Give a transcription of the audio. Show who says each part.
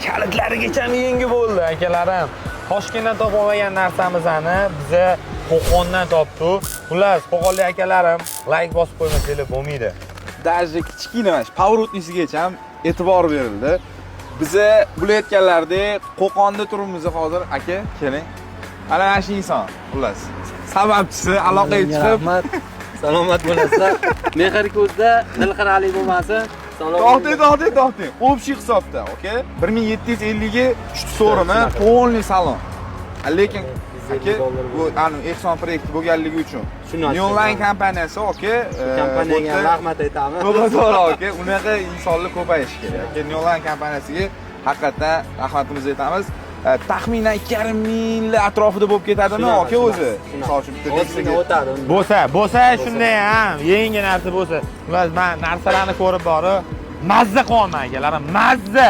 Speaker 1: Kalitlarigacha yangi bo'ldi, akalarim. Toshkentdan topolmagan narsamizni biza Qo'qondan topdik. Xullas, qo'qonlik akalarim, layk bosib qo'ymasanglar bo'lmaydi.
Speaker 2: Даже kichkina mana shu поворотник sigacha ham e'tibor berildi. Biza bular aytganlaridek Qo'qonda turibmiz hozir, aka, keling. Mana shu inson, xullas. Sababchisi aloqaga chiqib,
Speaker 3: Rahmat. Salomat bo'lasizlar. Mehr ko'zda, dil xiralik bo'lmasin. Salomat.
Speaker 2: To'xtang, to'xtang, to'xtang. Общий hisobda, aka, 1750 ga tushdi, to'g'rimi? Полный salon. Lekin aka, bu ani Ehson proyekti bo'lganligi uchun
Speaker 3: Shuni
Speaker 2: Neonline kompaniyasi, aka,
Speaker 3: kompaniyaga
Speaker 2: bu yerda-
Speaker 3: rahmat aytamiz.
Speaker 2: To'g'ri, to'g'ri, aka, unaqa insonlar ko'payishi kerak. Aka, Neonline kompaniyasiga haqiqatdan rahmatimizni aytamiz. Taxminan 2,5 minglar atrofida bo'lib ketadimi,
Speaker 3: Shunaqa,
Speaker 2: aka, o'zi?
Speaker 3: shunaqa.
Speaker 2: Misol uchun bitta
Speaker 3: Ozgina
Speaker 2: Nexia'ga
Speaker 3: o'tadi undan.
Speaker 1: Bo'lsa, bo'lsa shunday ham, yangi narsa bo'lsa. Xullas, men narsalarni ko'rib borib, mazza qilyapman, akalarim, mazza.